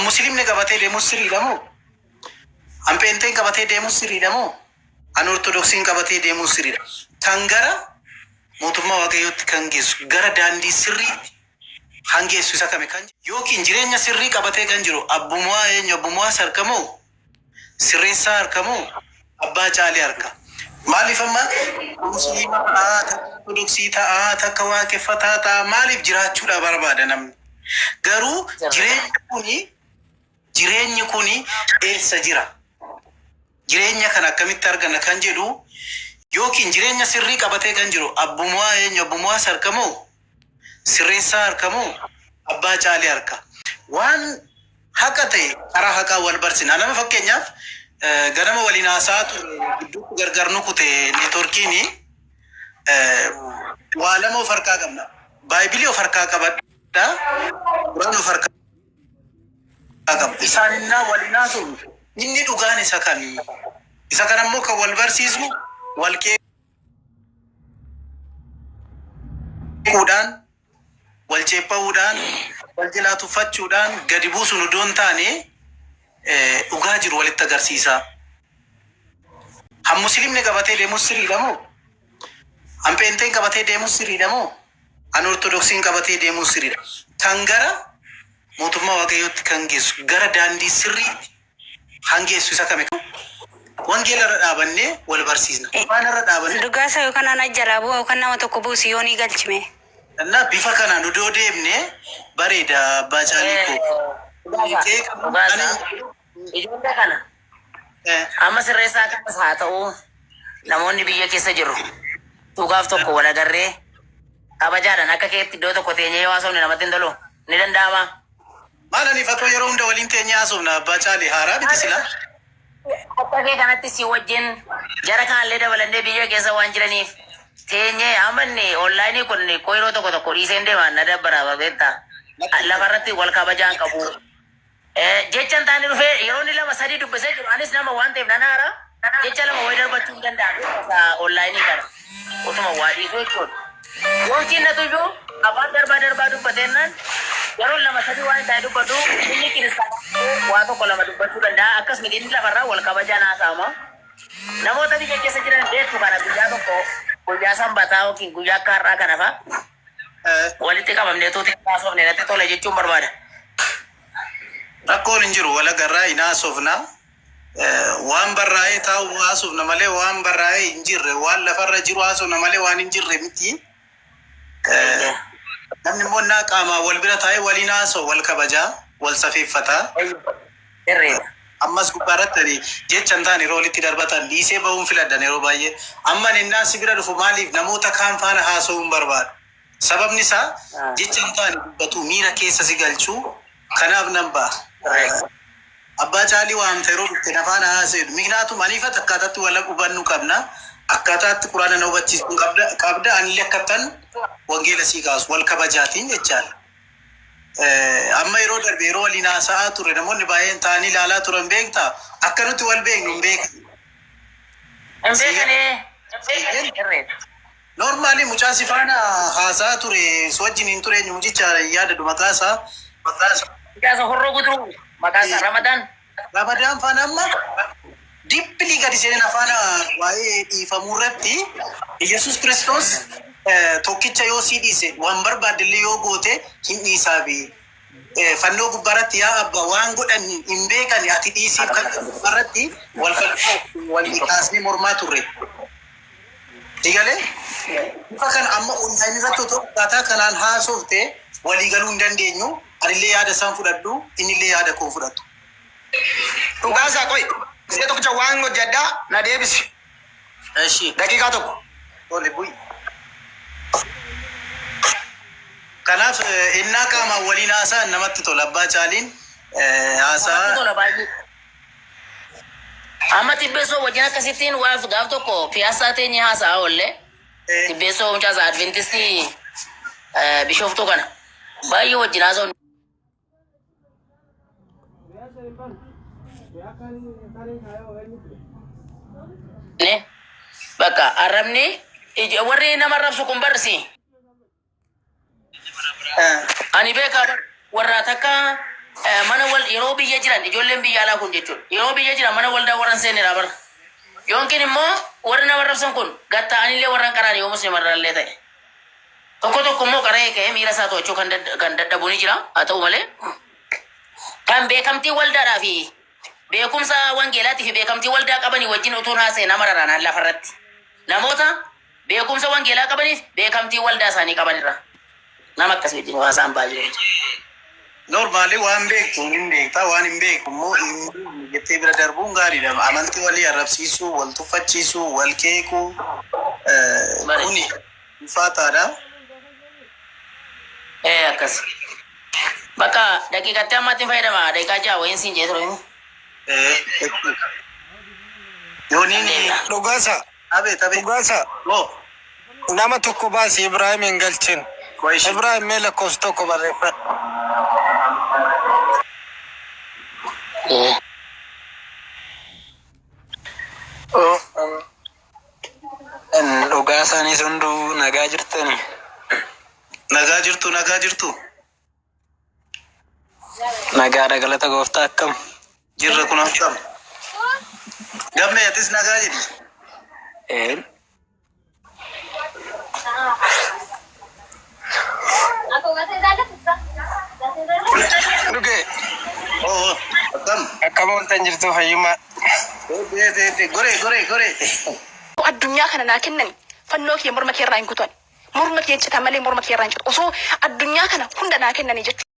Musliimni qabatee deemus sirriidha moo? An pheenxeen qabatee deemus sirriidha moo? An ortodoksiin qabatee deemus sirriidha? Kan gara mootummaa Waaqayyootti kan geessu, gara daandii sirriitti kan geessu isa kami kan yookiin jireenya sirrii qabatee kan jiru abbumuwaa eenyu abbumuwaas harka moo sirreessaa harka moo abbaa caalii harka? Maaliif amma musliima ta'aa, takka ortodoksii ta'aa, takka waaqeffataa ta'aa maaliif jiraachuudha barbaada namni? Garuu jireenyi kuni jireenyi kuni eessa jira? Jireenya kana akkamitti arganna kan jedhu yookiin jireenya sirrii qabatee kan jiru abbumuwaa eenyu abbumuwaas harka moo sirreessaa harka moo abbaa caalii harka? Waan haqa ta'e karaa haqaa wal barsina. Nama fakkeenyaaf ganama waliin haasa'aa turre gidduutti gargar nu kute neetworkiin waa lama of harkaa qabna. Baaybilii of harkaa qabadha. Quraan of harkaa qaba. Isaan innaa waliin haasofnu inni dhugaan isa kamii? Isa kana immoo kan wal barsiisnu wal qeequudhaan, wal ceepha'uudhaan, wal jalaa tuffachuudhaan gadi buusuun odoo hin taane dhugaa jiru walitti agarsiisaa. Han musliimni qabatee deemus sirriidha moo? Han pheenxeen qabatee deemus sirriidha moo? Han ortodoksiin qabatee deemus sirriidha? Kan gara mootummaa Waaqayyootti kan geessu, gara daandii sirriitti kan geessu isa kami? Wangeela irra dhaabannee wal barsiisna. Qur'aana irra dhaabannee. Dhugaasa yookaan ana jalaa bu'a yookaan nama tokko buusi yoo ni galchime. Innaa bifa kanaan odoo deemne bareeda abbaa caalii koo. Dhugaasa, Qeeqa dhugaasa. ani Ijoollee kana amma sirreessaa kanas haa ta'u namoonni biyya keessa jirru dhugaaf tokko wal agarree kabajaadhaan akka keetti iddoo tokko teenyee yoo haasofne namatti hin tolu ni danda'ama. Maal ani fatoo yeroo hunda waliin teenyee haasofna abbaa caalii haaraa miti silaa. Akka kee kanatti si wajjin jara kaanillee dabalannee biyya keessa waan jiraniif teenyee amma inni onlaayinii kun koo yeroo tokko tokko dhiiseen deema na dabbara beektaa. Lafarratti wal kabajaan qabu. Jecha hin taane dhufee yeroo inni lama sadii dubbisee jiru anis nama waan ta'eef nan aara jecha lama wayii darbachuu hin danda'a beektaa onlaayinii kana utuma waa dhiisuu jechuudha. Yookiin natu iyyuu afaan darbaa darbaa dubbateennaan yeroo lama sadii waan hin taane dubbatu inni kiristaanaa waa tokko lama dubbachuu danda'a akkasuma inni lafarraa wal kabajaan haasa'ama. Namoota biyya keessa jiran beektu kana guyyaa tokko guyyaa sanbataa yookiin guyyaa akka har'aa kana fa'a walitti qabamnee tuuti haasofne natti tola jechuun barbaada. Rakkoon hin jiru wal agarraa hin haasofna. Waan barraa'ee taa'u haasofna malee waan barraa'ee hin jirre waan lafarra jiru haasofna malee waan hin jirre miti. Namni immoo innaa qaamaan wal bira taa'ee waliin haasa'u wal kabajaa wal safeeffataa. Sirriidha. Ammas gubbaa irratti ani jecha hin taane yeroo walitti darbatan dhiisee bahuun filadhan yeroo baay'ee. Amma ani innaan si bira dhufu maaliif namoota kaan faana haasa'uu hin barbaadu. Sababni isaa jecha hin taane dubbatu miira keessa si galchuu kanaaf nan ba'a. Abbaa caalii waamta yeroo dhufte na faana haasa'u. Miknaatum aniifat akkaataatti wal hubannu qabna. Akkaataatti quraana na hubachiisuu qabda qabda anillee akkattan wangeela sii kaasu wal kabajaatiin jechaadha. Amma yeroo darbe yeroo waliin haasa'aa turre namoonni baay'een ta'anii ilaalaa turan beektaa akka nuti wal beeknu hin beekan. Hin beekanii. Sirriidha. Normally mucaa si faana haasa'aa ture si wajjin hin ture eenyu mucicha hin yaadadhu maqaa isaa. Mucaa isa horroo guduruu maqaa isaa Ramadaan. Ramadaan faana amma deeply gadi seeneen afaana waa'ee dhiifamuu irratti Yesuus Kiristoos tokkicha yoo sii dhiise waan barbaadde yoo goote hin dhiisaafi. Fannoo gubbaarratti yaa abba waan godhan hin beekan ati dhiisiif kan gubbaarratti wal wal kaasnee mormaa turre. Digalee bifa kana amma online irratti otoo akkaataa kanaan haasofte walii galuu hin dandeenyu. Anillee yaada isaan fudhadhu innillee yaada koo fudhatu. Dhugaasaa qoy gisee tokkicha waan hojjedhaa na deebisi. Eshi. Daqiiqaa tokko. Tole bu'i. Kanaaf innaa qaamaan waliin haasa'an namatti tola. Abbaa caaliin Namatti haasaa tola baay'ee. Amma tibbeessoo wajjin akkasittiin waaf gaaf tokko piyaasaa teenye haasa'aa oolle. Tibbeessoo mucaa isaa Adventistii bishooftuu kana. Baay'ee wajjin haasa'u. Ne bakka arrabni warri nama arrabsu kun barsi. Ani beekaa bar warra takka Mana wal yeroo biyya jiran ijoolleen biyya alaa kun jechuudha. Yeroo biyya jiran mana waldaa warra hin seenedha bara. Yookiin immoo warri nama arrabsan kun gad taa'anillee warra hin qaraane yoo musliimarraallee ta'e. Tokko tokko immoo qara'ee ka'ee miira isaa to'achuu kan kan dadhabu ni jira. Haa ta'u malee kan beekamtii waldaadhaa fi beekumsa wangeelaatii fi beekamtii waldaa qabanii wajjin utuun haasa'e nama raraanaan lafarratti. Namoota beekumsa wangeelaa qabaniif beekamtii waldaa isaanii qabanirra. Nama akkasii wajjin haasa'an baay'ee. Normally waan beektu hin beekta, waan hin beeku immoo hin beeknu jettee bira darbuun gaariidha. Amantii walii arrabsiisuu, wal tuffachiisuu, wal qeequu kuni ulfaataadha. Ee akkas. Bakka daqiiqatti ammaatti hin fayyadama. Daqiiqaa 6 wayiin siin jee ture. Yooniin Dhugaasa. Abeet abeet. Dhugaasa. Oo. Nama tokko baasi, Ibrahim hin galchin. Qo'ishi. Ibrahim, mee lakkoofsa 1 barreeffadhu. Oh. Dhugaa isaaniis hunduu nagaa jirtani? Nagaa jirtu, nagaa jirtu. Nagaadha, galata gooftaa, akkam? Jirra, kun akkam? Gammee, atis nagaa jedhi. Ee. Dhugee. Oo, akkam? Akkam ooltan, jirtu fayyummaa? Goree, goree, goree. Addunyaa kana naa kennan, fannoo kee morma kee irraa hin kutan. Morma kee cita malee morma kee irraa hin citu. Osoo addunyaa kana hunda naa kennanii jechuudha.